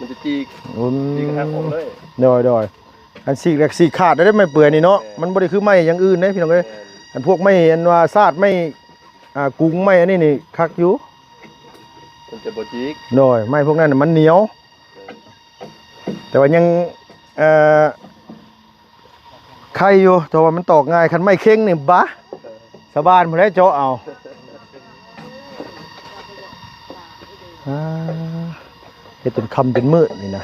ມັນຈະຈີກ ອືມ ຈີກຫັກອອກເລີຍ. ໂດຍໆ ອັນສີກແຫຼກສີກຂາດໄດ້ໄມ້ເປືອຍນີ້ເນາະ. ແມ່ນ ມັນບໍ່ໄດ້ຄືໄມ້ຢ່າງອື່ນເດ້ພີ່ນ້ອງເອີຍ. ແມ່ນ ອັນພວກໄມ້ອັນວ່າສາດໄມ້ ອ່າ ກຸງໄມ້ອັນນີ້ນີ້ຄັກຢູ່ ມັນຈະບໍ່ຈີກ. ໂດຍ ໄມ້ພວກນັ້ນນະມັນໜຽວ ເອີ ແຕ່ວ່າຍັງ ເອີ ໄຄຢູ່ ແຕ່ວ່າມັນຕອກງ່າຍ. ຄັນໄມ້ເຄັງນີ້ ບາ ຊາວບ້ານພຸ້ນແຫຼະເຈາະເອົາ. ອ່າ ເຮັດຈົນຄ່ຳຈົນມືດນີ້ນະ.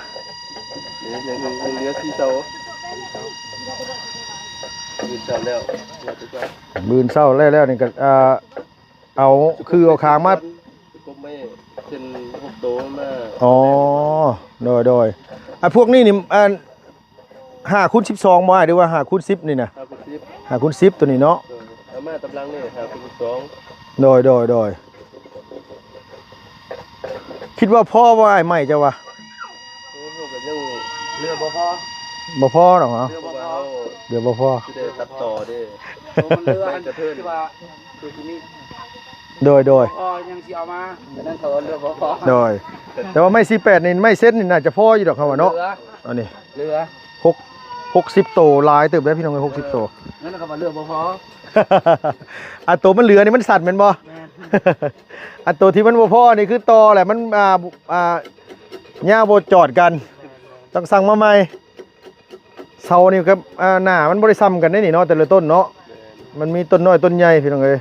ຍັງ ຍັງເຫຼືອສີ່ເສົາ ມື້ເຊົ້າແລ້ວ ມື້ເຊົ້າແລ້ວນີ້ກໍ ອ່າ ເອົາຄືເອົາຄາງມາ ກົບໄມ້ເຊັ່ນຫົກໂຕມາ. ອໍ ໂດຍໆ ອັນພວກນີ້ນີ້ ອັນ ຫ້າຄູນສິບສອງບໍ່ອ້າຍ ຫຼືວ່າຫ້າຄູນສິບນີ້ນະ? ຫ້າຄູນສິບ ຫ້າຄູນສິບ ໂຕນີ້ເນາະ. ເອີ ເອົາມາຕຳລັງນີ້ ຫ້າຄູນສິບສອງ. ໂດຍໆໆ ຄິດວ່າພໍບໍ່ອ້າຍ ໄມ້ເຈົ້າວ່າ? ໂອ້ ກໍຍັງເຫຼືອບໍ່ພໍ ບໍ່ພໍດອກເນາະ. ເຫຼືອບໍ່ພໍ ເຫຼືອບໍ່ພໍ ຊິໄດ້ຕັດຕໍ່ເດ້. ໂຕມັນເຫຼືອ ໄມ້ກະເທີນ ທີ່ວ່າຄືຊິມີ ໂດຍໆ ພໍຍັງຊິເອົາມາ ອັນນັ້ນເຂົາເອີ້ນເຫຼືອບໍ່ພໍ. ໂດຍ ແຕ່ວ່າໄມ້ສີ່ແປດນີ້ ໄມ້ເຊັນນີ້ໜ້າຈະພໍຢູ່ດອກເຮົາວ່າເນາະ. ເຫຼືອ ອັນນີ້ເຫຼືອ ຫົກ ຫົກສິບໂຕ ຫຼາຍເຕີບເດ້ພີ່ນ້ອງເອີຍ ຫົກສິບໂຕ. ນັ້ນເຂົາວ່າເຫຼືອບໍ່ພໍ. ອັນໂຕມັນເຫຼືອນີ້ມັນສັ້ນແມ່ນບໍ່? ແມ່ນ. ອັນໂຕທີ່ມັນບໍ່ພໍນີ້ຄືຕໍ່ແຫຼະ ມັນ ອ່າ ອ່າ ຍາວບໍ່ຈອດກັນ ຕ້ອງສັ່ງມາໃໝ່. ເສົານີ້ກັບ ອ່າ ໜ້າມັນບໍ່ໄດ້ສ່ຳກັນເດ້ນີ້ເນາະ ແຕ່ລະຕົ້ນເນາະ. ແມ່ນ ມັນມີຕົ້ນນ້ອຍຕົ້ນໃຫຍ່ພີ່ນ້ອງເອີຍ.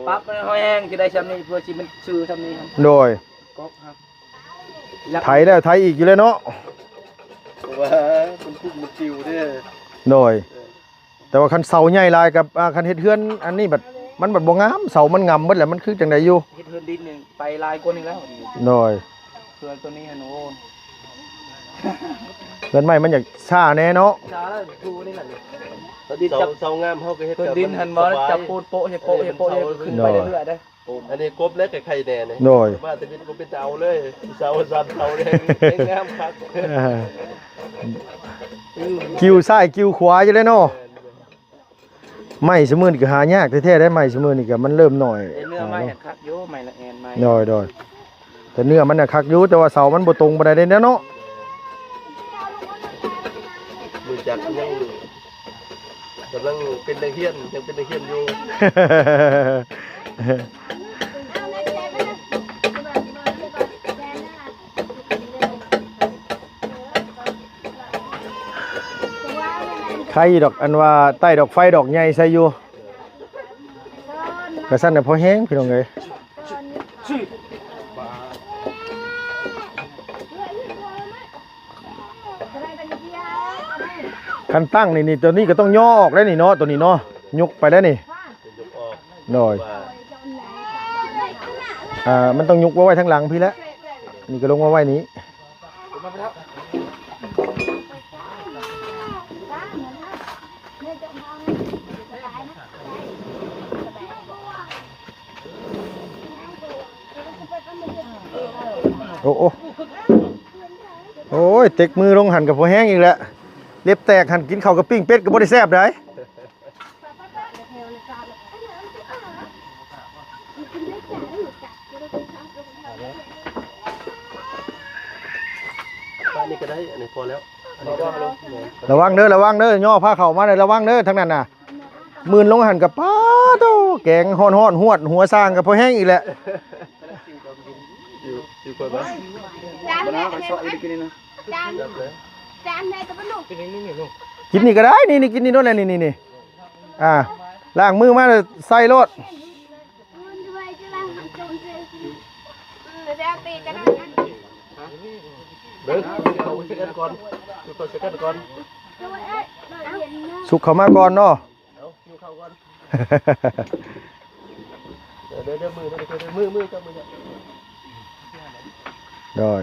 ປັບມັນໃຫ້ແຮງຊິໄດ້ຊ່ຳນີ້ ເພື່ອຊິມັນຊື່ຊ່ຳນີ້. ໂດຍ ກົບ ໄຖແລ້ວໄຖອີກຢູ່ແລ້ວເນາະ ເພາະວ່າມັນປຸກມັນປິວເດ້. ໂດຍ ເອີ ແຕ່ວ່າຄັນເສົາໃຫຍ່ຫຼາຍກັບ ອ່າ ຄັນເຮັດເຮືອນອັນນີ້ບັດ ມັນບັດບໍ່ງາມ ເສົາມັນງຳເບິດແລ້ວ ມັນຄືຈັ່ງໃດຢູ່. ເຮັດເຮືອນດິນນີ້ໄປຫຼາຍກວ່ານີ້ແລ້ວ. ໂດຍ ເຮືອນໂຕນີ້ຫັ້ນ ໂອ້ ເຮືອນໃໝ່ມັນຢາກຊ້າແດ່ເນາະ. ຊ້າແລ້ວ ຢູ່ນີ້ແຫຼະ ເສົາ ເສົາງາມເຮົາກໍເຮັດ ເຮືອນດິນຫັ້ນບໍ່ ຈັບປູນໂປະໃຫ້ໂປະໃຫ້ໂປະ ເອີ ຂຶ້ນໄປເລື້ອຍໆເດ້. ອັນນີ້ກົບແລ້ວກໍໄຄແດ່ນີ້. ໂດຍ ມາແຕ່ເປັນກໍເປັນຕາເອົາເລີຍ ເສົາສາມເສົາແດງແດງງາມຄັກ. ເອີ ກິ່ວຊ້າຍກິ່ວຂວາຢູ່ເດ້ເນາະ. ແມ່ນ ໄມ້ຊຸມື້ນີ້ກໍຫາຍາກແທ້ໆເດ້ ໄມ້ຊຸມື້ນີ້ກໍມັນເລີ່ມໜ້ອຍ. ແຕ່ເນື້ອໄມ້ ເອີ ຄັກຢູ່ ໄມ້ລະແອນໄມ້. ໂດຍໆ ແຕ່ເນື້ອມັນນະຄັກຢູ່ ແຕ່ວ່າເສົາມັນບໍ່ຕົງປານໃດເດ້ເນາະ. ຮູ້ຈັກຍັງ ກຳລັງເປັນນັກຮຽນ ຍັງເປັນນັກຮຽນຢູ່. ໄຄດອກ ອັນວ່າໃຕ້ດອກໄຟດອກໃຫຍ່ໃສ່ຢູ່ ກະຊັ້ນນະພໍແຮງພີ່ນ້ອງເອີຍ. ຄັນຕັ້ງນີ້ ນີ້ ໂຕນີ້ກໍຕ້ອງຍໍອອກແລ້ວນີ້ເນາະ ໂຕນີ້ເນາະ ຍົກໄປແລ້ວນີ້. ໂດຍ ອ່າ ມັນຕ້ອງຍົກມາໄວ້ທາງຫຼັງພີ້ແຫຼະ ນີ້ກໍລົງມາໄວ້ນີ້. ໂອ້ ໂອ້ ໂອ້ຍ ເຕັກມືລົງຫັ້ນກໍພໍແຮງອີກແຫຼະ ເລັບແຕກຫັ້ນ ກິນເຂົ້າກັບປີ້ງເປັດກໍບໍ່ໄດ້ແຊບໃດ. ອັນນີ້ກໍໄດ້ ອັນນີ້ພໍແລ້ວ ອັນນີ້ກໍໄດ້. ລະວັງເດີ ລະວັງເດີ ຍໍພາເຂົ້າມາເດີ ລະວັງເດີ ທາງນັ້ນນະ ມື່ນລົງຫັ້ນກໍ ປາໂທ້ ແກງຮ້ອນໆ ຫວດຫົວຊ້າງກໍພໍແຮງອີກແຫຼະ. ຢູ່ ຢູ່ກ່ອນບໍ່? ຈານ ຈານ ຈານໃດກໍບໍ່ລູກ ກິນນີ້ກໍໄດ້ ນີ້ ນີ້ ກິນນີ້ໂລດແຫຼະ ນີ້ ນີ້ ນີ້ ອ່າ ລ້າງມືມາແລ້ວໃສ່ໂລດ. ເບິ່ງ ເອົາໃສ່ກັນກ່ອນ ເອົາໃສ່ກັນກ່ອນ ສຸກເຂົ້າມາກ່ອນເນາະ. ເອົາ ຫິວເຂົ້າກ່ອນ ເດີ ເດີ ເດີ ມື ເດີ ມື ມື ຈັບມື ໂດຍ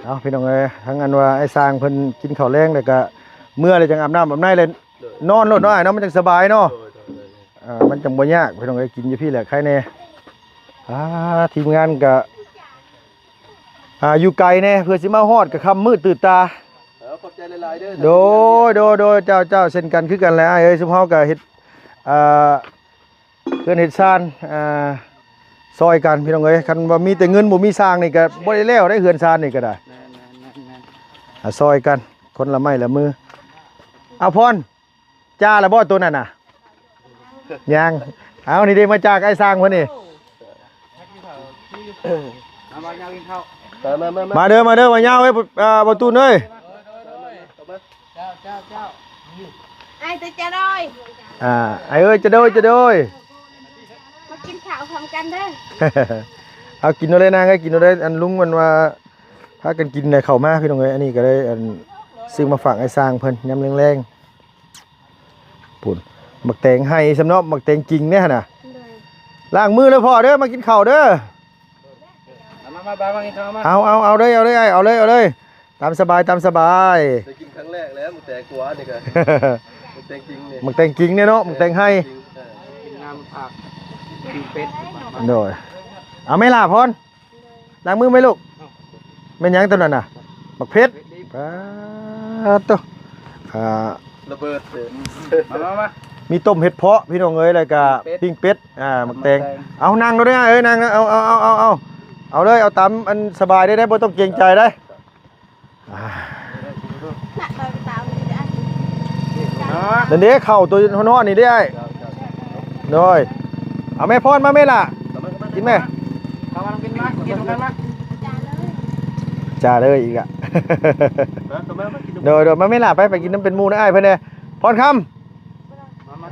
ເອົາ ພີ່ນ້ອງເອີຍ ທັງອັນວ່າໄອ້ຊ້າງເພິ່ນກິນເຂົ້າແລງ ແລ້ວກະເມືອ ແລ້ວຈັ່ງອາບນ້ຳອາບໃນ ແລ້ວນອນໂລດເນາະ ອ້າຍເນາະ ມັນຈັ່ງສະບາຍເນາະ. ໂດຍ ໂດຍ ໂດຍ ເອີ ມັນຈັ່ງບໍ່ຍາກ ພີ່ນ້ອງເອີຍ ກິນຢູ່ພີ້ແຫຼະ ໄຄແດ່. ອ່າ ທີມງານກະ ອ່າ ຢູ່ໄກແດ່ ເພື່ອຊິມາຮອດກໍຄ່ຳມືດຕື່ນຕາ. ເອີ ຂອບໃຈຫຼາຍໆເດີ ໂດຍ ໂດຍ ໂດຍ ເຈົ້າ ເຈົ້າ ເຊັ່ນກັນຄືກັນແຫຼະອ້າຍເອີຍ. ຊຸມເຮົາກໍເຮັດ ອ່າ ເຮືອນເຮັດຊານ ອ່າ ຊ່ອຍກັນ ພີ່ນ້ອງເອີຍ. ຄັນວ່າມີແຕ່ເງິນ ບໍ່ມີຊ່າງນີ້ກໍບໍ່ໄດ້ແລ້ວເດ້ ເຮືອນຊານນີ້ກໍໄດ້. ແມ່ນ ອ່ະ ຊ່ອຍກັນ ຄົນລະໄມ້ລະມື. ເອົາພອນ ຈ່າລະບໍ່ໂຕນັ້ນນະ? ຍັງ. ເອົາ ນີ້ເດ້ ມາຈາກອ້າຍຊ່າງເພິ່ນນີ້. ມາ ມາ ມາ ມາ ມາເດີ ມາເດີ ບ່າວຍາວເອີຍ ອ່າ ບ່າວຕູນເອີຍ. ເຈົ້າ ເຈົ້າ ເຈົ້າ ອ້າຍເຕີຈະໂດຍ ອ່າ ອ້າຍເອີຍ ຈະໂດຍ ຈະໂດຍ. ມາກິນເຂົ້າພ້ອມກັນເດີ. ເອົາ ກິນເອົາເລີຍນາງເອີຍ ກິນເອົາເລີຍ. ອັນລຸງມັນວ່າພາກັນກິນໄດ້ເຂົ້າມາ ພີ່ນ້ອງເອີຍ. ອັນນີ້ກໍເລີຍ ອັນ ຊື້ມາຝາກອ້າຍຊ່າງເພິ່ນຍາມແລງໆ. ພຸ້ນ ໝາກແຕງໄຮຊ້ຳເນາະ ໝາກແຕງກິງເດ້ຫັ້ນນະ. ໂດຍ ລ້າງມືເດີພໍ່ເດີ ມາກິນເຂົ້າເດີ. ມາ ມາ ມາ ມາກິນເຂົ້າມາ. ເອົາ ເອົາ ເອົາເລີຍ ເອົາເລີຍ ເອົາເລີຍ ເອົາເລີຍ ຕາມສະບາຍ ຕາມສະບາຍ. ໄດ້ກິນຄັ້ງແລກແລ້ວ ໝາກແຕງກວານີ້ກໍ ໝາກແຕງກິງນີ້ ໝາກແຕງກິງເດ້ເນາະ ໝາກແຕງໄຮ ເອີ ກິນງາມຜັກ ກິນເປັດ. ໂດຍ ເອົາແມ່ຫຼ້າພອນ ລ້າງມືໄວ້ລູກ. ແມ່ນຫຍັງຕົວນັ້ນນະ? ໝາກເຜັດ. ປາດໂຕ ອ່າ ລະເບີດເລີຍ. ມາ ມາ ມາ ມີຕົ້ມເຫັດເຜາະ ພີ່ນ້ອງເອີຍ ແລ້ວກະ ເປັດ ປີ້ງເປັດ ອ່າ ໝາກແຕງ. ໝາກແຕງ ເອົາ ນັ່ງໂລດເດີ ເອີ ນັ່ງ ເອົາ ເອົາ ເອົາ ເອົາ ເອົາເລີຍ ເອົາຕາມອັນສະບາຍເດີ ບໍ່ຕ້ອງເກງໃຈເດີ. ອ່າ ນັ້ນເດ້ ເຂົ້າໂຕຮ້ອນໆນີ້ເດ້ອ້າຍ. ໂດຍ ເອົາແມ່ພອນມາແມ່ຫຼ້າ ກິນແມ່. ເຂົ້າມາ ກິນມາ ກິນນຳກັນມາ. ຈ້າເລີຍອີກລະ. ໂດຍໆ ມາແມ່ຫຼ້າ ໄປ ໄປກິນນຳເປັນໝູ່ນະອ້າຍເພິ່ນແດ່. ພອນຄຳ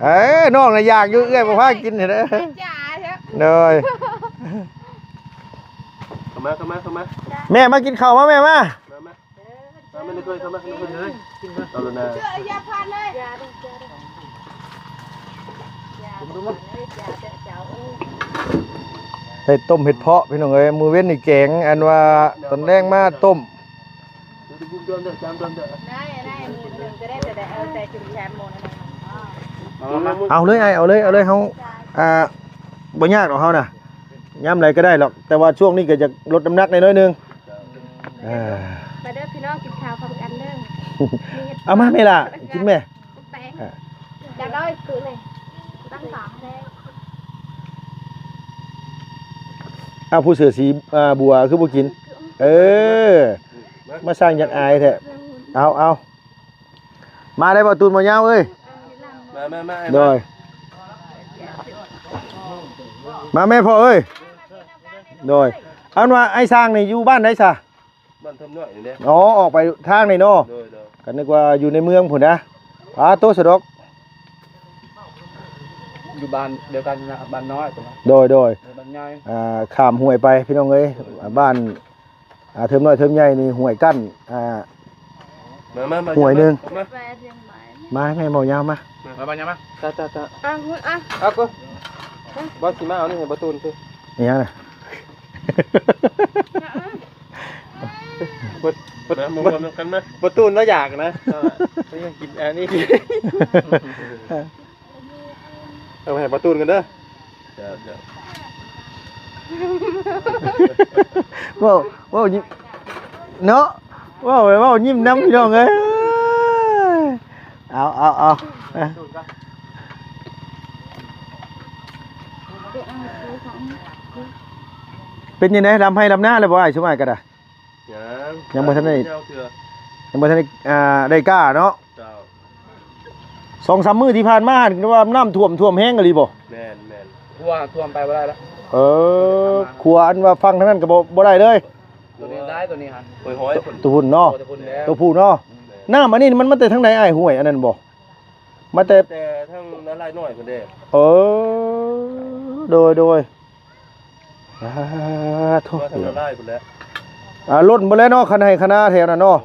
ເອີ ນ້ອງນະຢາກຢູ່ ເອື້ອຍບໍ່ພາກິນເດີ. ໂດຍ ເຂົ້າມາ ເຂົ້າມາ ເຂົ້າມາ. ແມ່ມາກິນເຂົ້າມາ ແມ່ມາ ມາ ມາ. ເອົາແມ່ນເຄີຍເຂົ້າມາ ເຄີຍ ເອົາໂລດນາ. ໄດ້ຕົ້ມເຫັດເຜາະ ພີ່ນ້ອງເອີຍ. ມື້ເວັນນີ້ແກງ ອັນວ່າຕອນແລງມາຕົ້ມ. ເອົາເລີຍອ້າຍ ເອົາເລີຍ ເອົາເລີຍ ເຮົາ ອ່າ ບໍ່ຍາກດອກເຮົານະ ຍາມໃດກໍໄດ້ດອກ ແຕ່ວ່າຊ່ວງນີ້ກໍຢາກລົດນ້ຳໜັກແດ່ໜ້ອຍໜຶ່ງ. ເອີ ມາເດີພີ່ນ້ອງ ກິນເຂົ້າພ້ອມກັນເດີ. ເອົາມາແມ່ຫຼ້າ ກິນແມ່. ເອົາ ຜູ້ເສື້ອສີ ອ່າ ບົວຄືບໍ່ກິນ? ເອີ ມາສ້າງຢາກອາຍແທ້. ເອົາ ເອົາ ມາໄດ້ບໍ່ ຕູນບໍ່ຍາວເອີຍ? ມາ ມາ ມາ ໂດຍ ມາແມ່ພໍ່ເອີຍ. ໂດຍ ອັນວ່າອ້າຍຊ່າງນີ້ຢູ່ບ້ານໃດຊະ? ບ້ານເທີມນ້ອຍນີ້ແຫຼະ. ອໍ ອອກໄປທາງນີ້ເນາະ. ໂດຍ ໂດຍ ກໍນຶກວ່າຢູ່ໃນເມືອງພຸ້ນນະ. ປາໂຕ ສະດອກ ຢູ່ບ້ານດຽວກັນນະ ບ້ານນ້ອຍພຸ້ນນະ. ໂດຍ ໂດຍ ເອີ ບ້ານໃຫຍ່ ອ່າ ຂ້າມຫ້ວຍໄປ ພີ່ນ້ອງເອີຍ. ບ້ານ ອ່າ ເທີມນ້ອຍເທີມໃຫຍ່ນີ້ຫ້ວຍກັ້ນ ອ່າ ມາ ມາ ມາ ຫ້ວຍໜຶ່ງ. ມາ ມາແມ່ເວົ້າຍາວມາ. ມາ ມາ ຍາວມາ. ຕາ ຕາ ຕາ ອ່ະ ອ່ະ ອ່ະ ກໍ ບໍ່ຊິມາເອົານີ້ໃຫ້ບໍ່ຕູນຕິ. ອີຫຍັງນະ? ບໍ່ ບໍ່ ມາ ມາ ມານຳກັນມາ. ບໍ່ຕູນລາວຢາກນະ. ເອີ ໄປກິນອັນນີ້ ເອົາໃຫ້ປາຕູນກັນເດີ. ເຈົ້າ ເຈົ້າ ເວົ້າ ເວົ້າຍິ້ມເນາະ ເວົ້າ ເວົ້າຍິ້ມນຳ ພີ່ນ້ອງເອີຍ. ເອົາ ເອົາ ເອົາ ເປັນຈັ່ງໃດ ດຳໄຮ່ດຳນາແລ້ວບໍ່ອ້າຍ? ຊຸມອ້າຍກໍໄດ້ ຍັງ ຍັງບໍ່ທັນໄດ້ ຍັງບໍ່ທັນໄດ້ ອ່າ ໄດ້ກ້າເນາະ. ເຈົ້າ ສອງສາມມື້ທີ່ຜ່ານມາຫັ້ນ ວ່ານ້ຳຖ້ວມ ຖ້ວມແຮງອີ່ຫຼີບໍ່? ແມ່ນ ແມ່ນ ຂົວຖ້ວມໄປບໍ່ໄດ້ລະ. ເອີ ຂົວອັນວ່າຝັ່ງທາງນັ້ນກໍບໍ່ ບໍ່ໄດ້ເລີຍ. ຕົວນີ້ໄດ້ ຕົວນີ້ຫັ້ນ ຫ້ອຍໆ ຕົວພຸ້ນເນາະ ຕົວພຸ້ນແລ້ວ ຕົວຜູ້ເນາະ. ແມ່ນ ນ້ຳອັນນີ້ມັນມາແຕ່ທາງໃດອ້າຍ? ຫ້ວຍອັນນັ້ນບໍ່? ມາແຕ່ ແຕ່ທາງນາລາຍນ້ອຍພຸ້ນເດ້. ເອີ ໂດຍ ໂດຍ ອ່າ ໂທ້ ມາທາງນາລາຍພຸ້ນແຫຼະ. ອ່າ ລົ້ນເບິດແລ້ວເນາະ ຄັນໄຮ່ຄັນນາແຖວນັ້ນເນາະ.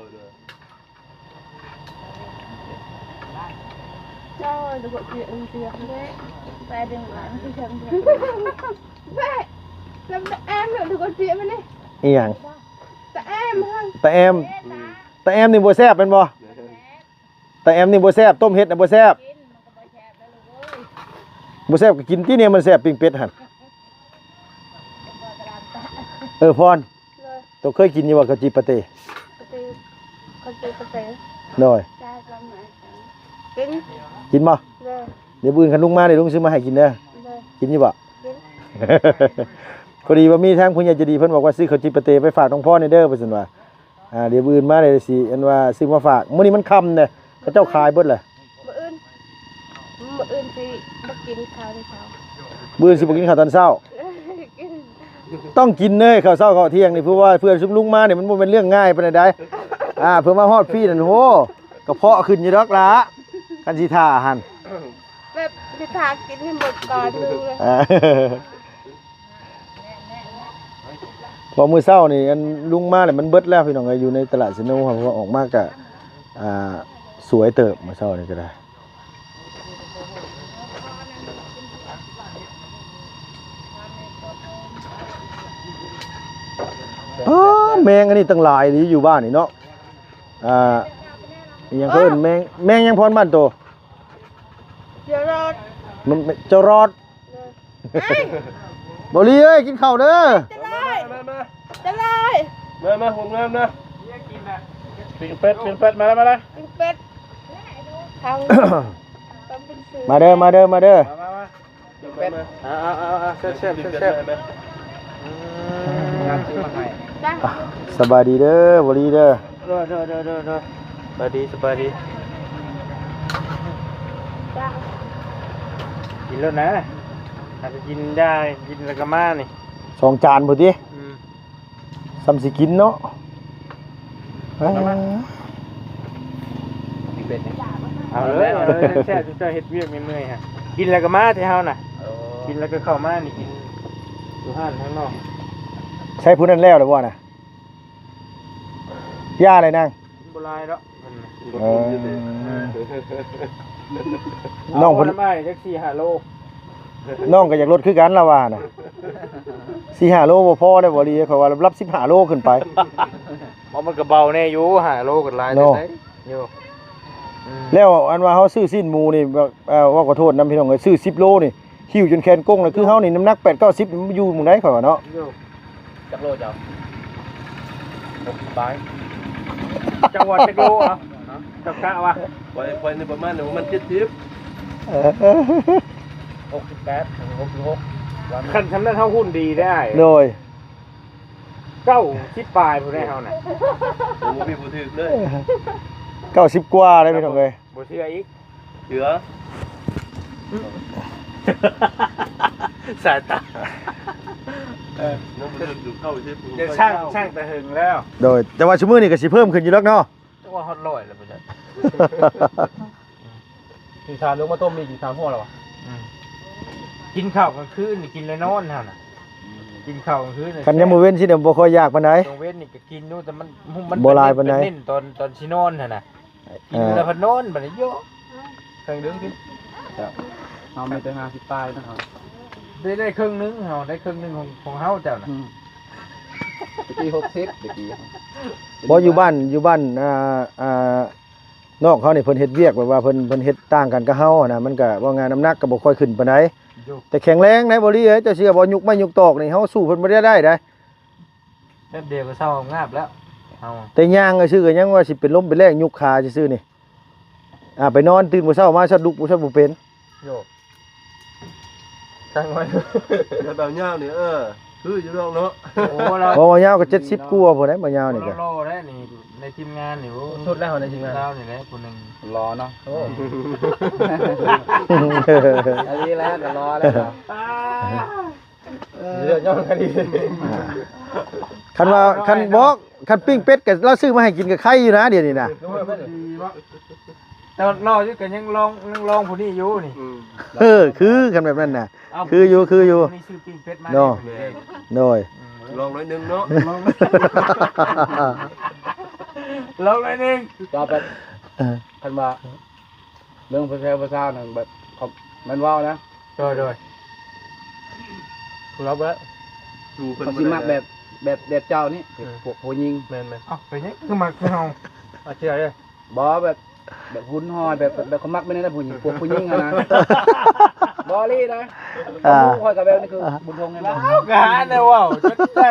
ໂດຍ ໂດຍ ອີ່ຫຍັງ? ຕາແອມ ຕາແອມນີ້ບໍ່ແຊບແມ່ນບໍ່? ຕາແອມນີ້ບໍ່ແຊບ ຕົ້ມເຫັດນະບໍ່ແຊບ. ບໍ່ແຊບກໍກິນຕິ ແນວມັນແຊບ ປີ້ງເປັດຫັ້ນ. ເອີ ພອນ ໂດຍ ໂຕເຄີຍກິນຢູ່ບໍ່ ເຂົ້າຈີ່ປາເຕ? ປາເຕ ເຂົ້າຈີ່ປາເຕ ໂດຍ ກິນ ກິນບໍ່? ໂດຍ ດຽວມື້ອື່ນຄັນລຸງມານີ້ ລຸງຊື້ມາໃຫ້ກິນເດີ. ໂດຍ ກິນຢູ່ບໍ່? ກິນ ພໍດີວ່າມີທາງຜູ້ໃຫຍ່ໃຈດີເພິ່ນບອກວ່າ ຊື້ເຂົ້າຈີ່ປາເຕໄປຝາກນ້ອງພອນແດ່ເດີ ວ່າຊັ້ນວ່າ. ອ່າ ດຽວມື້ອື່ນມາ ດຽວຊິ ອັນວ່າ ຊື້ມາຝາກ. ມື້ນີ້ມັນຄ່ຳເດ້ ເຂົາເຈົ້າຂາຍເບິດແຫຼະ. ມື້ອື່ນ ມື້ອື່ນຊິບໍ່ກິນເຂົ້າແຕ່ເຊົ້າ. ມື້ອື່ນຊິບໍ່ກິນເຂົ້າຕອນເຊົ້າ. ກິນ ຕ້ອງກິນເດີ ເຂົ້າເຊົ້າເຂົ້າທ່ຽງນີ້ ເພາະວ່າເພື່ອຊຸມລຸງມານີ້ ມັນບໍ່ແມ່ນເລື່ອງງ່າຍປານໃດ. ອ່າ ເພື່ອມາຮອດພີ້ນັ້ນ ໂຫ ກະເພາະຂຶ້ນຢູ່ດອກຫຼ້າ ຄັນຊິຖ້າຫັ້ນ. ແບບຊິຖ້າກິນໃຫ້ໝົດກ່ອນໜຶ່ງເລີຍ. ອ່າ ເພາະມື້ເຊົ້ານີ້ ອັນ ລຸງມາແລ້ວ ມັນເບິດແລ້ວພີ່ນ້ອງເອີຍ ຢູ່ໃນຕະຫຼາດເຊໂນ. ເພາະວ່າອອກມາກະ ອ່າ ສວຍເຕີບ ມື້ເຊົ້ານີ້ກະໄດ້. ອ້າ ແມງອັນນີ້ຕັ້ງຫຼາຍອີ່ຫຼີຢູ່ບ້ານນີ້ເນາະ. ອ່າ ອີ່ຫຍັງເຂົາເອີ້ນ ແມງ ແມງຫຍັງພອນບ້ານໂຕ? ຈະລອດ ມັນ ຈະລອດ. ເອີ ເອີຍ ບໍ່ລີເອີຍ ກິນເຂົ້າເດີ. ຈະລອຍ ມາ ມາ ຈະລອຍ ມາ ມາ ຫົວງາມນະ. ປີ້ງເປັດ ປີ້ງເປັດ ມາແລ້ວ ມາແລ້ວ ປີ້ງເປັດ. ເອົາ ຕ້ອງເປັນຊື່ ມາເດີ ມາເດີ ມາເດີ. ມາ ມາ ມາ ປີ້ງເປັດ. ເອົາ ເອົາ ເອົາ ເອົາ ແຊບໆ ແຊບໆ. ອືມ ງາມຊື້ມາໃຫ້. ອ່ະ ສະບາຍດີເດີ ບໍ່ລີເດີ. ໂດຍ ໂດຍ ໂດຍ ໂດຍ ໂດຍ ສະບາຍດີ ສະບາຍດີ. ກິນໂລດນະ ຫາກະກິນໄດ້ ກິນແລ້ວກະມານີ້ ສອງຈານພຸ້ນຕິ. ອືມ ສ່ຳຊິກິນເນາະ. ເອົາມາ ເອົາເລີຍ ເອົາເລີຍ ແຊບໆ ເຈົ້າເຮັດວຽກເມື່ອຍໆ ຫະ ກິນແລ້ວກະມາແທ້ເຮົານະ. ໂອ້ ກິນແລ້ວກະເຂົ້າມານີ້ ກິນຢູ່ຮ້ານທາງນອກ. ໃຊ້ຜູ້ນັ້ນແລ້ວແລ້ວບໍ່ນະ? ຢ່າເລີຍນາງ ກິນບໍ່ຫຼາຍດອກ. ເອີ ນ້ອງເພິ່ນ ເອົາໄປຈັກສີ່ຫ້າໂລ. ນ້ອງກະຢາກລົດຄືກັນລາວວ່ານະ. ສີ່ຫ້າໂລບໍ່ພໍໄດ໋ ບໍ່ລີ ຂ້ອຍວ່າລຳດັບສິບຫ້າໂລຂຶ້ນໄປ. ບໍ່ ມັນກະເບົາແນ່ຢູ່ ຫ້າໂລກະຫຼາຍເນາະ ຢູ່. ອືມ ແລ້ວອັນວ່າເຮົາຊື້ຊີ້ນໝູນີ້ ເອີ ເວົ້າຂໍໂທດນຳພີ່ນ້ອງເອີຍ ຊື້ສິບໂລນີ້ ຫິ້ວຈົນແຂນກົງນະ. ຄືເຮົານີ້ນ້ຳໜັກແປດເກົ້າສິບ ມັນຢູ່ໝ່ອງໃດຂ້ອຍວ່າເນາະ. ຢູ່ ຈັກໂລເຈົ້າ? ຫົກສິບປາຍ. ເຈົ້າວ່າຈັກໂລ ເອົາ ເຈົ້າກະວ່າ? ຂ້ອຍ ຂ້ອຍນີ້ປະມານ ປະມານເຈັດສິບ. ເອີ ຫົກສິບແປດ ຫົກສິບຫົກ. ຄັນຊ່ຳນັ້ນເຮົາຫຸ່ນດີໄດ໋. ໂດຍ ເກົ້າສິບປາຍພຸ້ນໄດ໋ເຮົານະ. ໂອ້ ບໍ່ມີຜູ້ຖືກເລີຍ. ເກົ້າສິບກວ່າໄດ໋ພີ່ນ້ອງເອີຍ. ບໍ່ເຊື່ອອີກ. ເຊື່ອ. ສາຍຕາ ເອີ ຍັງບໍ່ເລີ່ມຢູ່ເກົ້າສິບ ຍັງສ້າງ ສ້າງແຕ່ເຫິງແລ້ວ. ໂດຍ ແຕ່ວ່າຊຸມື້ນີ້ກະຊິເພີ່ມຂຶ້ນຢູ່ດອກເນາະ. ຈັກວ່າຮອດຮ້ອຍແລ້ວບໍ່ຈັກ. ກິນຊາລົງມາຕົ້ມອີກ ກິນຊາຫົວແລ້ວຫວາ. ອືມ ກິນເຂົ້າກາງຄືນນີ້ ກິນແລ້ວນອນຫັ້ນນະ. ອືມ ກິນເຂົ້າກາງຄືນນີ້ ຄັນຍາມມື້ເວັນຊີ້ນະ ບໍ່ຄ່ອຍຢາກປານໃດ. ກາງເວັນນີ້ກະກິນຢູ່ ແຕ່ມັນ ມັນບໍ່ຫຼາຍປານໃດ ເນັ້ນຕອນ ຕອນຊິນອນຫັ້ນນະ. ກິນແລ້ວພັດນອນບາດນີ້ໂຍ. ເຄິ່ງດຶງຕິ ເຮົາມີແຕ່ຫ້າສິບປາຍນະ. ເຮົາໄດ້ ໄດ້ເຄິ່ງໜຶ່ງ ເຮົາໄດ້ເຄິ່ງໜຶ່ງຂອງ ຂອງເຮົາເຈົ້ານະ. ອືມ ຕະກີ້ຫົກສິບ ຕະກີ້. ບໍ່ ຢູ່ບ້ານ ຢູ່ບ້ານ ອ່າ ອ່າ ນ້ອງເຮົານີ້ ເພິ່ນເຮັດວຽກແບບວ່າ ເພິ່ນ ເພິ່ນເຮັດຕ່າງກັນກັບເຮົາຫັ້ນນະ. ມັນກະວ່າງ່າຍ ນ້ຳໜັກກະບໍ່ຄ່ອຍຂຶ້ນປານໃດ ແຕ່ແຂງແຮງໄດ໋ ບໍ່ລີເອີຍ. ເຈົ້າເຊື່ອບໍ່ ຍຸກໄມ້ຍຸກຕອກນີ້ ເຮົາສູ້ເພິ່ນບໍ່ໄດ້ໄດ໋. ແປັບດຽວກະເຊົາງາບແລ້ວເຮົາ. ແຕ່ຍ່າງຊື່ກະຍັງວ່າຊິເປັນລົມເປັນແລງ ຍຸກຂາຊື່ໆນີ້. ອ່າ ໄປນອນ ຕື່ນບໍ່ເຊົ້າມາ ຊັດລຸກບໍ່ ຊັດບໍ່ເປັນ. ໂຍ ຊ່າງມັນ. ແລ້ວບ່າວຍາວນີ້ ເອີ ຄືຢູ່ດອກເນາະ. ໂອ້ ລາວ ບໍ່ ບ່າວຍາວກະເຈັດສິບກວ່າພຸ້ນເດ້ ບ່າວຍາວນີ້ກະ. ຫຼໍ່ໆ ໄດ້ນີ້ ໃນທີມງານນີ້. ໂອ້ ສຸດແລ້ວໃນທີມງານ ລາວນີ້ແຫຼະຜູ້ໜຶ່ງ. ຫຼໍ່ເນາະ. ໂອ້ ອັນນີ້ແຫຼະ ກະຫຼໍ່ແລ້ວ. ເລື່ອງຍ້ອນຄະດີ. ອ່າ ຄັນວ່າ ຄັນບໍ່ ຄັນປີ້ງເປັດກະລາວຊື້ມາໃຫ້ກິນກະໄຄຢູ່ນະ ດຽວນີ້ນະ. ແຕ່ວ່າຫຼໍ່ຢູ່ກະຍັງລອງ ຍັງລອງຜູ້ນີ້ຢູ່ນີ້. ອືມ ເອີ ຄື ຄັນແບບນັ້ນນະ. ເອົ້າ ຄືຢູ່ ຄືຢູ່. ນີ້ຊື້ປີ້ງເປັດມາເນາະ. ໂດຍ ອືມ ລອງໜ້ອຍໜຶ່ງເນາະ. ລອງໜ້ອຍໜຶ່ງ. ຕໍ່ໄປ ເອີ ຄັນວ່າ ເລື່ອງຜູ້ຊາຍຜູ້ສາວນັ້ນ ແບບ ເຂົາ ແມ່ນເວົ້ານະ. ໂດຍ ໂດຍ ຜູ້ລາວບໍ່ໄດ້ ເຂົາຊິມັກແບບ ແບບ ແບບເຈົ້ານີ້. ອືມ ພວກຜູ້ຍິງ. ແມ່ນໆ. ເອົ້າ ເປັນຫຍັງຄືມັກຄືເຮົາ? ເອົາເຊື່ອເດີ. ບໍ່ ແບບ ແບບຫຸ່ນຫອຍ ແບບ ແບບເຂົາມັກແບບນັ້ນນະ ຜູ້ຍິງ ພວກຜູ້ຍິງຫັ້ນນະ. ບໍ່ອີ່ຫຼີນະ. ອ່າ ໝູ່ຂ້ອຍກະແບບນີ້ຄືບຸນທົງຫັ້ນນະ. ເຮົາກະຫາແນວເວົ້າຈົນໄດ້.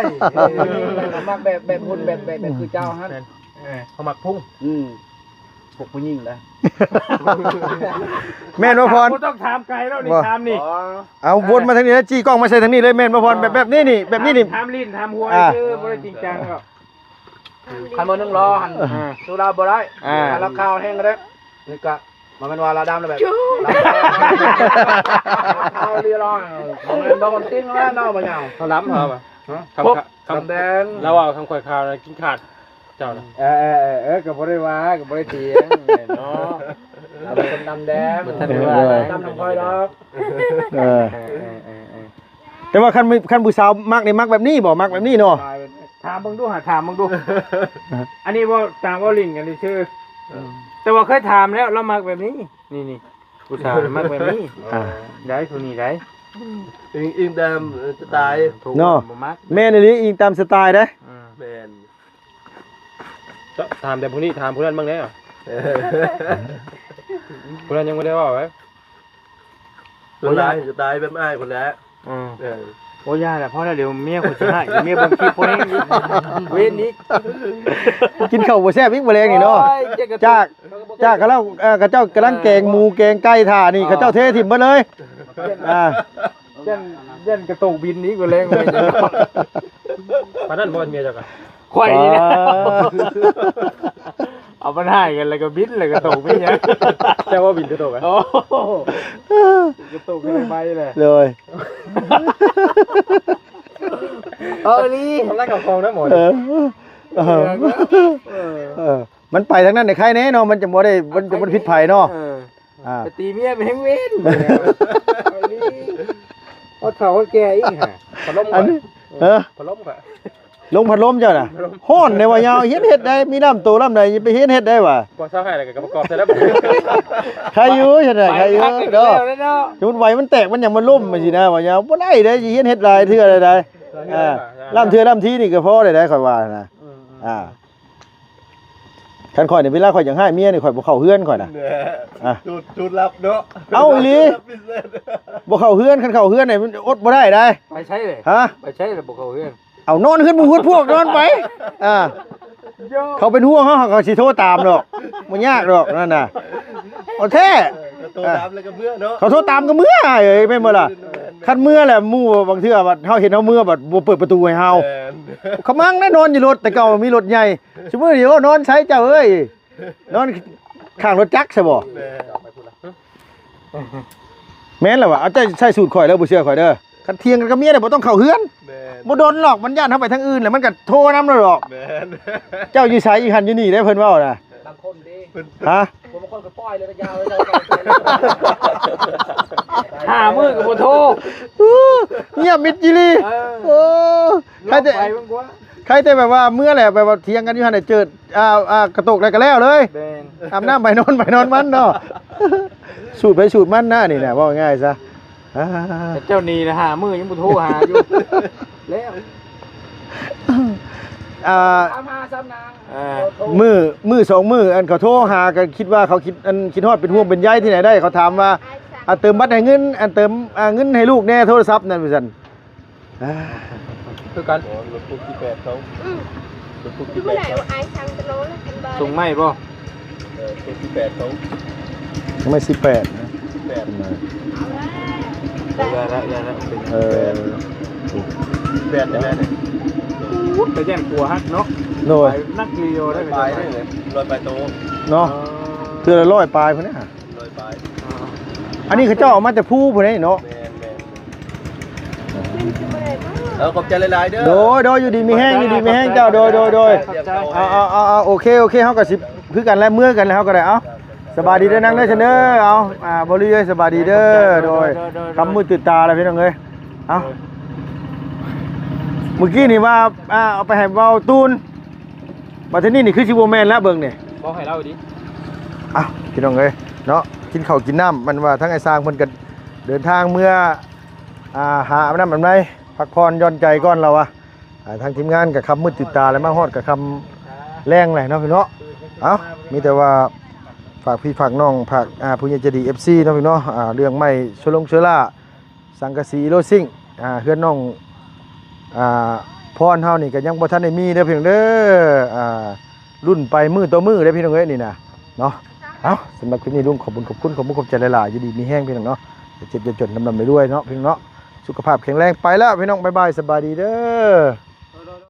ເຂົາມັກແບບ ແບບຫຸ່ນ ແບບ ແບບ ແບບຄືເຈົ້າຫັ້ນ. ແມ່ນ ເອີ ເຂົາມັກພຸງ. ອືມ ພວກຜູ້ຍິງນະ. ແມ່ນບໍ່ພອນ? ບໍ່ຕ້ອງຖາມໄກແລ້ວນີ້ ຖາມນີ້. ເອົາ ວົນມາທາງນີ້ແລ້ວ ຈີ້ກ້ອງມາໃສ່ທາງນີ້ເລີຍ. ແມ່ນບໍ່ພອນ? ແບບ ແບບນີ້ນີ້ ແບບນີ້ນີ້. ຖາມຫຼິ້ນຖາມຫົວ ອ່າ ຊື່ ບໍ່ໄດ້ຈິງຈັງດອກ. ຄັນບໍ່ໜຶ່ງລໍຫັ້ນ ອ່າ ສູ້ລາວບໍ່ໄດ້ ອ່າ ລາວຂາວແຮງເດ້. ນີ້ກະ ບໍ່ແມ່ນວ່າລາວດຳແລ້ວແບບ ລາວຂາວເລີຍລໍ ບໍ່ແມ່ນ ບໍ່ຄົນຈິງແລ້ວເນາະ ບໍ່ຍາວ ເຂົາດຳເຂົາ ຮະ ຄຳ ຄຳ ດຳແດງ ລາວເວົ້າຄຳຂ້ອຍຂາວນະກິນຂາດ ເຈົ້ານະ ເອີ ເອີ ເອີ ເອີ ກໍບໍ່ໄດ້ວ່າ ກໍບໍ່ໄດ້ຖຽງເນາະ ລາວເປັນຄົນດຳແດງ ບໍ່ທັນໄດ້ວ່າ ດຳນຳຂ້ອຍດອກ ເອີ ເອີ ເອີ ເອີ ເອີ ແຕ່ວ່າຄັນ ຄັນຜູ້ສາວມັກນີ້ ມັກແບບນີ້ບໍ່? ມັກແບບນີ້ເນາະ ຖາມເບິ່ງດູຫາ ຖາມເບິ່ງດູ ອັນນີ້ເວົ້າຕາມເວົ້າຫຼິ້ນກັນຊື່ໆ ອືມ ແຕ່ວ່າເຄີຍຖາມແລ້ວ ລາວມັກແບບນີ້ ນີ້ໆ ຜູ້ສາວມັກແບບນີ້ ອ່າ ໄດ້ຜູ້ນີ້ໄດ້ ອີງ ອີງຕາມສະໄຕລ໌ ເອີ ເນາະ ບໍ່ມັກ ແມ່ນອີ່ຫຼີ ອີງຕາມສະໄຕລ໌ເດ້ ອືມ ແມ່ນ ຖາມແຕ່ຜູ້ນີ້ ຖາມຜູ້ນັ້ນເບິ່ງແດ່ ເອີ ຜູ້ນັ້ນຍັງບໍ່ໄດ້ເວົ້າເດ້ ສ່ວນຫຼາຍສະໄຕລ໌ແບບອ້າຍພຸ້ນແຫຼະ ອືມ ເອີ ໂອ້ ຢ່າແຫຼະ ພໍແລ້ວ ດຽວເມຍຂ້ອຍຊິຮ້າຍ ດຽວເມຍເບິ່ງຄລິບພໍແຮງອີກ ເວນອີກ ກິນເຂົ້າບໍ່ແຊບອີກມື້ແລງນີ້ເນາະ ໂອ້ຍ ຈາກ ຈາກເຂົາເຈົ້າ ເອີ ເຂົາເຈົ້າກຳລັງແກງໝູແກງໄກ່ຖ້ານີ້ ເອີ ເຂົາເຈົ້າເທຖິ້ມເບິດເລີຍ ອ່າ ຢ້ານ ຢ້ານກະໂຕກບິນອີກມື້ແລງ ປານນັ້ນບໍ່ເມຍເຈົ້າກະ ຂ້ອຍນີ້ແຫຼະ ອໍ ເອົາມັນຮ້າຍກັນ ແລ້ວກໍບິນ ແລ້ວກໍຕົກໄປຫຍັງ ເຈົ້າວ່າບິນກໍຕົກ ໂອ້ ກໍຕົກໃນໃບແຫຼະ ໂດຍ ເອົາອີ່ຫຼີ ທຳລາຍເຂົ້າຂອງນະໝໍ ເອີ ເອີ ເອີ ມັນໄປທາງນັ້ນໄດ້ໄຄແນ່ເນາະ ມັນຈະບໍ່ໄດ້ ມັນຈະບໍ່ໄດ້ຜິດໃຜເນາະ ເອີ ອ່າ ໄປຕີເມຍໄປແຮງເວນ ເອົາເຖົ້າແກ່ອີກຫາ ພັດລົມ ອັນນີ້ ເອີ ພັດລົມ ລົມພັດລົມເຈົ້ານະ ຮ້ອນເດ້ວ່າຍາວ ຮຽນເຮັດໄດ້ ມີນ້ຳໂຕລຳໃດ ໄປຮຽນເຮັດໄດ້ວ່າ ບໍ່ເຊົາໃຫ້ແລ້ວກໍປະກອບໃສ່ແລ້ວ ໃຄຢູ່ ເຮັດໄດ້ ໃຄຢູ່ເນາະ ສົມມຸດໄຫວມັນແຕກ ມັນຫຍັງ ມັນລົ້ມຈັ່ງຊີ້ນະ ວ່າຍາວ ບໍ່ໄດ້ເດ້ ຮຽນເຮັດຫຼາຍເທື່ອໄດ້ ອ່າ ລຳເທື່ອລຳທີນີ້ກໍພໍໄດ້ ຂ້ອຍວ່ານະ ອືມ ອ່າ ຄັນຂ້ອຍນີ້ ເວລາຂ້ອຍຢາກຮ້າຍເມຍນີ້ ຂ້ອຍບໍ່ເຂົ້າເຮືອນຂ້ອຍນະ ອ່າ ສູດ ສູດລັບເນາະ ເອົາອີ່ຫຼີ ບໍ່ເຂົ້າເຮືອນ ຄັນເຂົ້າເຮືອນນີ້ມັນອົດບໍ່ໄດ້ໃດ ໄປໃສເລີຍ ຮະ ໄປໃສລະບໍ່ເຂົ້າເຮືອນ ເອົານອນເຮືອນໝູ່ເຮືອນພວກນອນໄປ ອ່າ ເຂົາເປັນຫ່ວງເຮົາ ເຂົາກໍຊິໂທຕາມດອກ ບໍ່ຍາກດອກນັ້ນນະ ເອົາແທ້ ໂທຕາມແລ້ວກໍເມືອເນາະ ເຂົາໂທຕາມກໍເມືອ ອ້າຍເອີຍ ແມ່ນບໍ່ລະ ຄັນເມືອແລ້ວໝູ່ບາງເທື່ອບັດເຮົາເຫັນເຮົາເມືອບັດບໍ່ເປີດປະຕູໃຫ້ເຮົາ ແມ່ນ ຂະມັງໄດ້ນອນຢູ່ລົດ ແຕ່ເກົ່າມີລົດໃຫຍ່ ຊຸມື້ນີ້ ໂອ້ ນອນໃສເຈົ້າເອີຍ ນອນຂ້າງລົດຈັກຊະບໍ່ ແມ່ນ ແມ່ນແລ້ວວ່າ ເອົາໃຈໃສ່ສູດຂ້ອຍເດີ ບໍ່ເຊື່ອຂ້ອຍເດີ ຄັນຖຽງກັນກັບເມຍແລ້ວບໍ່ຕ້ອງເຂົ້າເຮືອນ ແມ່ນ ບໍ່ດົນດອກ ມັນຢ້ານເຮົາໄປທາງອື່ນແລ້ວມັນກໍໂທນຳແລ້ວດອກ ແມ່ນ ເຈົ້າຢູ່ໃສ ຢູ່ຫັ້ນຢູ່ນີ້ເດ້ ເພິ່ນເວົ້ານະ ບາງຄົນເດ້ ເພິ່ນ ຮະ ບາງຄົນກໍປ່ອຍເລີຍ ຍາວເລີຍ ຫ້າມື້ກໍບໍ່ໂທ ເອີ ງຽບມິດອີ່ຫຼີ ເອີ ໂອ້ ໃຄແຕ່ ໄປເບິ່ງກວ່າ ໃຄແຕ່ແບບວ່າເມືອແຫຼະ ແບບວ່າຖຽງກັນຢູ່ຫັ້ນແຫຼະ ເຈີ ອ່າ ອ່າ ກະຕົກແລ້ວກໍແລ້ວເລີຍ ແມ່ນ ອາບນ້ຳໄປນອນ ໄປນອນມັນເນາະ ສູດໃຜສູດມັນນະ ນີ້ນະ ເວົ້າງ່າຍຊະ ອ່າ ແຕ່ເຈົ້ານີ້ນະ ຫ້າມື້ຍັງບໍ່ໂທຫາຢູ່ ແລ້ວ ອ່າ ຖາມຫາຊ້ຳນາງ ອ່າ ມື້ ມື້ສອງມື້ ອັນເຂົາໂທຫາ ກໍຄິດວ່າເຂົາຄິດ ອັນຄິດຮອດເປັນຫ່ວງເປັນໃຍທີ່ໃດໄດ້ ເຂົາຖາມວ່າ ອ່າ ເຕີມບັດໃຫ້ເງິນ ອັນເຕີມ ອ່າ ເງິນໃຫ້ລູກແດ່ ໂທລະສັບນັ້ນ ວ່າຊັ້ນ ອ່າ ຄືກັນ ອໍ ລົດປຸກທີ່ແປດເຂົາ ອືມ ລົດປຸກທີ່ແປດເຂົາ ສົ່ງໃໝ່ບໍ່? ເອີ ຕົວທີ່ແປດເຂົາ ຍັງໄມ່ສິບແປດນະ ສິບແປດ ເອີ ເອີ ແປດໄດ້ແລ້ວນີ້ ໂອ້ ແຕ່ຢ້ານຂົວຫັກເນາະ ໂດຍ ໄປໜັກລີໂອໄດ້ ໄປໄດ້ເລີຍ ຮ້ອຍປາຍໂຕເນາະ ເອີ ເທື່ອລະຮ້ອຍປາຍພຸ້ນນະ ຮ້ອຍປາຍ ອ່າ ອັນນີ້ເຂົາເຈົ້າເອົາມາແຕ່ພູພຸ້ນເດ້ເນາະ ແມ່ນໆ ເອີ ຂອບໃຈຫຼາຍໆເດີ ໂດຍ ໂດຍ ຢູ່ດີມີແຮງ ຢູ່ດີມີແຮງເຈົ້າ ໂດຍ ໂດຍ ໂດຍ ຂອບໃຈ ເອົາ ເອົາ ເອົາ ເອົາ ໂອເຄ ໂອເຄ ເຮົາກໍຊິຄືກັນແຫຼະ ເມືອກັນແລ້ວ ເຮົາກໍໄດ້ ເອົາ ສະບາຍດີເດີນາງເດີ ເຊີນເດີ ເອົາ ອ່າ ບໍ່ລືເລີຍ ສະບາຍດີເດີ ໂດຍ ໂດຍ ໂດຍ ໂດຍ ຄ່ຳມືຕື່ນຕາແລ້ວ ພີ່ນ້ອງເອີຍ ເອົ້າ ໂດຍ ມື້ກີ້ນີ້ວ່າ ອ່າ ເອົາໄປໃຫ້ເບົາຕູນ ບັດທີນີ້ນີ້ຄືຊິບໍ່ແມ່ນແລ້ວເບິ່ງນີ້ ບອກໃຫ້ລາວດີ ອ່ະ ພີ່ນ້ອງເອີຍເນາະ ກິນເຂົ້າກິນນ້ຳ ມັນວ່າທາງອ້າຍຊ້າງເພິ່ນກໍເດີນທາງເມືອ ອ່າ ຫາອາບນ້ຳອາບໃນ ພັກຜ່ອນຢ່ອນໃຈກ່ອນລາວວ່າ ອ່າ ທາງທີມງານກໍຄ່ຳມືດຕື່ນຕາ ແລ້ວມາຮອດກໍຄ່ຳແລງແຫຼະເນາະພີ່ເນາະ ເອົ້າ ມີແຕ່ວ່າຝາກພີ່ຝາກນ້ອງ ຝາກ ອ່າ ຜູ້ໃຫຍ່ໃຈດີ ເອັຟຊີ ເນາະພີ່ເນາະ ອ່າ ເລື່ອງໄມ້ໂຊລົງໂຊລ່າ ສັງກະສີໂລຊິງ ອ່າ ເຮືອນນ້ອງ ອ່າ ພອນເຮົານີ້ກໍຍັງບໍ່ທັນໄດ້ມີເດີພີ່ນ້ອງເດີ ອ່າ ລຸ້ນໄປມື້ຕໍ່ມື້ເດີພີ່ນ້ອງເອີຍນີ້ນະເນາະ ເອົ້າ ສຳລັບຄລິບນີ້ລຸງຂອບບຸນຂອບຄຸນ ຂອບມຸກຂອບໃຈຫຼາຍໆ ຢູ່ດີມີແຮງພີ່ນ້ອງເນາະ ຢ່າເຈັບຢ່າຈົນ ລ່ຳໆລວຍໆເນາະພີ່ນ້ອງເນາະ ສຸຂະພາບແຂງແຮງ ໄປແລ້ວພີ່ນ້ອງ ບາຍບາຍ ສະບາຍດີເດີ.